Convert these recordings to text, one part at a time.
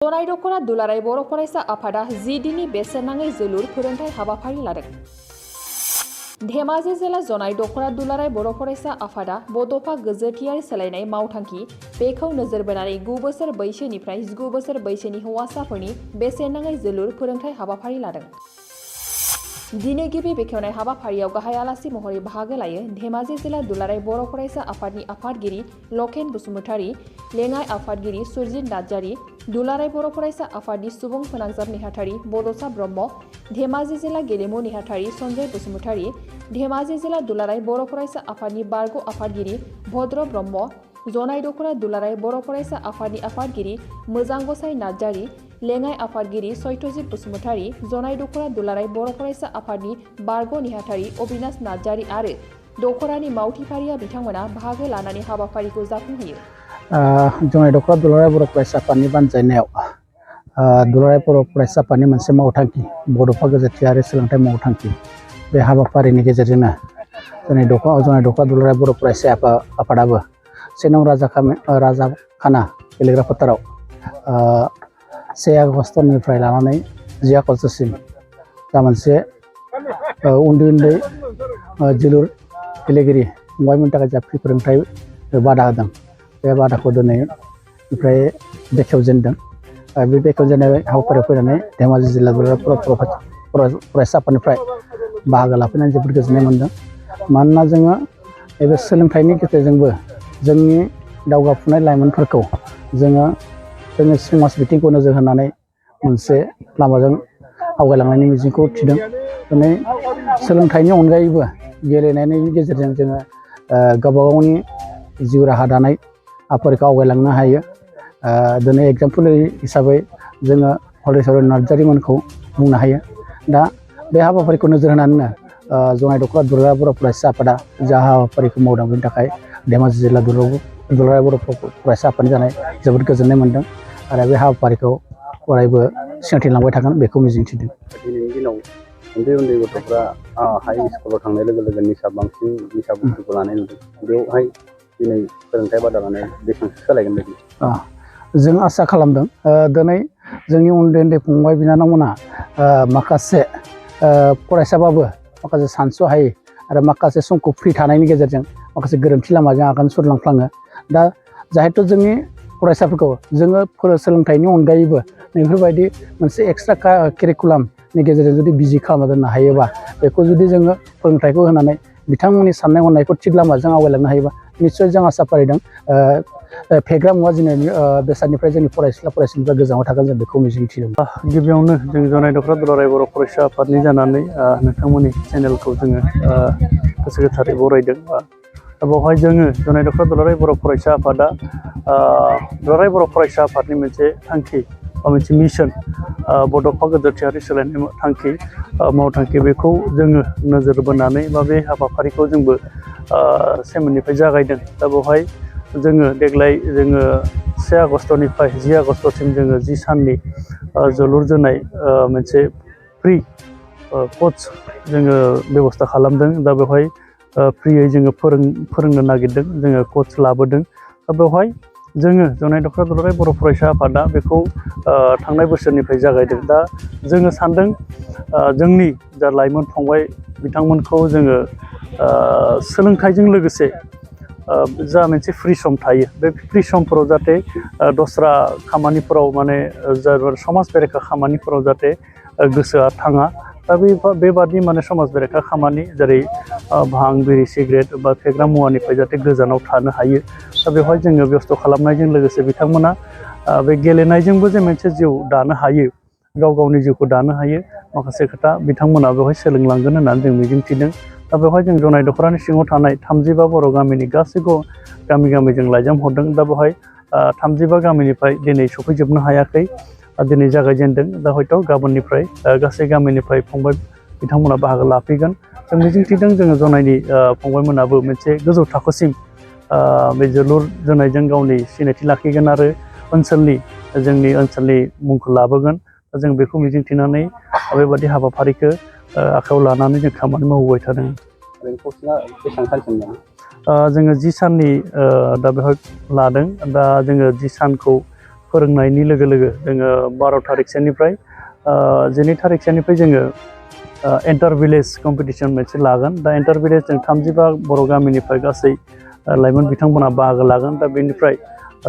जनाय दखना दुलाराय बर' फरायसा आफादा 10 दिननि बेसेन नाङै जोलुर फोरोंथाय हाबाफारि लादों। धेमाजि जिल्ला जनाय दखना दुलाराय बर' फरायसा आफादा बड'फा गोजोरथियारि सोलायनाय मावथांखि बेखौ नोजोर बोनानै 9 बोसोर बैसोनिफ्राय 19 बोसोर बैसोनि हौवासाफोरनि बेसेन नाङै जोलुर फोरोंथाय हाबाफारि लादों। दिनै गिबि बेखेवनाय हाबाफारियाव गाहाय आलासि महरै बाहागो लायो धेमाजि जिल्ला दुलाराय बर' फरायसा आफादनि आफादगिरि लकेन बसुमतारी, लेङाइ आफादगिरि सुरजित नार्जारी, दुलाराय बर' फरायसा आफादनि सुबुं फोनांजाब नेहाथारि बड'सा ब्रह्म, धेमाजि जिल्ला गेलेमु नेहाथारि सन्जय बसुमतारी, धेमाजि जिल्ला दुलाराय बर' फरायसा आफादनि बारग' आफादगिरि भद्र ब्रह्म, जनाय दखना दुलाराय बर' फरायसा आफादनि आफादगिरि मोजां गसाइ नार्जारी, लेङाइ आफादगिरि सत्यजित बसुमतारी, जनाय दखना दुलाराय बर' फरायसा आफादनि बारग' नेहाथारि अबिनाश नार्जारी आरो दखरानि मावथिफारिया बिथांमोना बाहागो लानानै हाबाफारिखौ जाफुंहोयो। जनाय दखना दुलाराय बर' फरायसा आफादनि बानजायनायाव दुलाराय बर' फरायसा आफादनि मोनसे मावथांखि बड'फा गोजोरथियारि सोलोंथाइ मावथांखि बे हाबाफारिनि गेजेरजोंनो जनाय दखना दुलाराय बर' फरायसा आफादाबो 1 नं राजाखाना गेलेग्रा फोथाराव 1 आगष्टनिफ्राय लानानै 10 आगष्टसिम जा मोनसे उन्दै जोलुर गेलेगिरि फंबायमोननि थाखाय जा फ्रि फोरोंथाय बादा होदों। बे बादाखौ दिनैनिफ्राय बेखेवजेनदों। बे बेखेवजेननाय हाबाफारियाव फैनानै धेमाजि जिल्ला फरायसा आफादनिफ्राय बाहागो लाफैनानै जोबोद गोजोननाय मोनदों। मानोना जोङो बे सोलोंथाइनि गेजेरजोंबो जोंनि दावगाफुनाय लाइमोनफोरखौ जोंनि समाज बिथिंखौ नोजोर होनानै मोनसे लामाजों आवगायलांनायनि मिजिंखौ थिदों। दिनै सोलोंथाइनि अनगायैबो गेलेनायनि गेजेरजों जोङो गावबा गावनि जिउ राहा दानाय हाबाफारिखौ आवगायलांनो हायो। दिनै एग्जाम्पोल हिसाबै जोङो हलिचरन नार्जारीमोनखौ बुंनो हायो। दा बे हाबाफारिखौ नोजोर होनानैनो जनाय दखना दुलाराय बर' फरायसा आफादा जा हाबाफारिखौ मावदों बेनि थाखाय धेमाजि जिल्ला दुलाराय बर' फरायसा आफादनि जानाय जोबोद गोजोननाय मोनदों आरो बे हाबाफारिखौ अरायबो सिगांथिं लांबाय थागोन बेखौ मिजिंथिदों। दिनैनि दिनाव उन्दै गथ'फ्रा हाइ स्कुलाव थांनाय लोगो लोगो बांसिन निसा बुस्थुखौ लानाय नुदों। बेवहाय दिनै फोरोंथाय बादा लानाय बेसेबांसो सोलायगोन बायदि जों आसा खालामदों। दिनै जोंनि उन्दै फंबाय बिनानावमोना माखासे फरायसाबाबो माखासे सानस'हायै आरो माखासे समखौ फ्रि थानायनि गेजेरजों माखासे गोरोन्थि लामाजों आगान सुरलांफ्लाङो। दा जाहेथु जोंनि फरायसाफोरखौ जोङो सोलोंथाइनि अनगायैबो बेफोरबायदि मोनसे एक्सट्रा कारिकुलामनि गेजेरजों जुदि बिजि खालामना दोननो हायोबा, बेखौ जुदि जोङो फोरोंथाइखौ होनानै बिथांमोननि साननाय हनायखौ थिग लामाजों आवगायलांनो हायोबा निस्सय जों आसा फारिदों फेग्रा मुवा बेसादनिफ्राय जोंनि फरायसुला फरायसुलिफ्रा गोजानाव थागोन जों बेखौ मिजिंथिदों। गिबियावनो जों जनाय दखना दुलाराय बर' फरायसा आफादनि जानानै नोंथांमोननि चेनेलखौ जोङो गोसो गोथारै बरायदों। बेवहाय जोङो जनाय दखना दुलाराय बर' फरायसा आफादा दुलाराय बर' फरायसा आफादनि मोनसे थांखि बा मोनसे मिशन बड'फा गोजोरथियारि सोलायनाय थांखि मावथांखि बेखौ जोङो नोजोर बोनानै बा बे हाबाफारिखौ जोंबो सेमोननिफ्राय जागायदों। दा बेवहाय जोङो देग्लाय 1 आगष्टनिफ्राय 10 आगष्टसिम जोङो 10 साननि जोलुर जोनाय मोनसे फ्रि कच जोङो बेब'स्था खालामदों। दा बेवहाय फ्रियै जोङो फोरोंनो नागिरदों, जोङो कच लाबोदों। दा बेवहाय जोङो जनाय दखना दुलाराय बर' फरायसा आफादा बेखौ थांनाय बोसोरनिफ्राय जागायदों। दा जोङो सानदों जोंनि जा लाइमोन फंबाय बिथांमोनखौ जोङो सोलोंथाइजों लोगोसे जा मोनसे फ्रि सम थायो बे फ्रि समफोराव जाहाथे दस्रा खामानिफोराव माने जा समाज बेरेखा खामानिफोराव जाहाथे गोसोआ थाङा। दा बेबादि माने समाज बेरेखा खामानि जेरै भां बिरि सिगारेट बा फेग्रा मुवानिफ्राय जाहाथे गोजानाव थानो हायो। दा बेवहाय जोङो बेस्थ' खालामनायजों लोगोसे बिथांमोना बे गेलेनायजोंबो जे मोनसे जिउ दानो हायो, गाव गावनि जिउखौ दानो हायो, माखासे खोथा बिथांमोना बेवहाय सोलोंलांगोन होननानै जों मिजिंथिदों। दा बेवहाय जों जनाय दखरानि सिङाव थानाय 35 बर' गामिनि गासैबो गामि जों लाइजाम हरदों। दा बेवहाय 35 गामिनिफ्राय दिनै सफैजोबनो हायाखै, दिनै जागायजेनदों। दा हयथ' गाबोननिफ्राय गासै गामिनिफ्राय फंबाय बिथांमोना बाहागो लाफैगोन। जों मिजिंथिदों जोङो जनायनि फंबायमोनाबो मोनसे गोजौ थाखोसिम बे जोलुर जोनायजों गावनि सिनायथि लाखिगोन आरो जोंनि ओनसोलनि मुंखौ लाबोगोन। जों बेखौ मिजिंथिनानै बेबादि हाबाफारिखौ आखायाव लानानै जों खामानि मावबोबाय थादों। जोङो 10 साननि दा बेवहाय लादों। दा जोङो 10 सानखौ फोरोंनायनि लोगो लोगो जोङो 12 थारिखसोनिफ्राय 12 थारिखसोनिफ्राय जोङो एन्टार भिलेज कम्पिटिसन मोनसे लागोन दा एन्टार भिलेज जों 35 बर' गामिनिफ्राय गासै लाइमोन बिथांमोना बाहागो लागोन दा बेनिफ्राय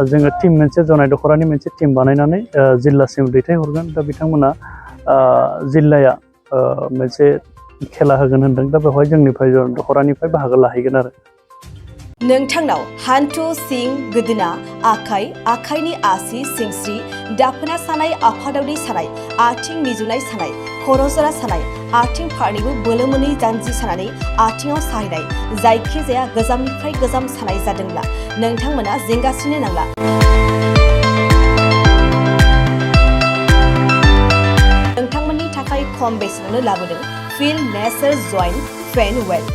जोङो टीम मोनसे जनाय दख'रानि मोनसे टीम बानायनानै जिल्लासिम दैथायहरगोन दा बिथांमोना जिल्लाया मोनसे खेला होगोन होनदों दा बेवहाय जोंनिफ्राय जनाय दख'रानिफ्राय बाहागो लाहैगोन आरो नोंथांनाव हान्थु सिं गोदोना आखाइनि आसि सिंस्रि दाफोना सानाय आफादावनि सानाय आथिं मिजुनाय सानाय खर' जरा सानाय आथिं फारनैबो बोलो मोनै जानजि सानानै आथिङाव साहैनाय जायखिजाया गोजामनिफ्राय गोजाम सानाय जादोंब्ला नोंथांमोना जिंगासिनो नांला नोंथांमोननि थाखाय खम बेसेनावनो लाबोदों फिल नेचार जइन्ट फेन वेल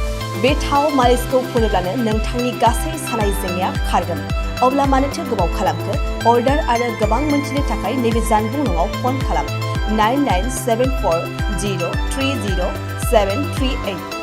बे थाव मालिसखौ फुनोब्लानो नोंथांनि गासै सानाय जेंनाया खारगोन अब्ला मानोथो गोबाव खालामखो अर्डार आरो गोबां मोनथिनो थाखाय नैबे जानबुं नङाव फन खालाम 9974030738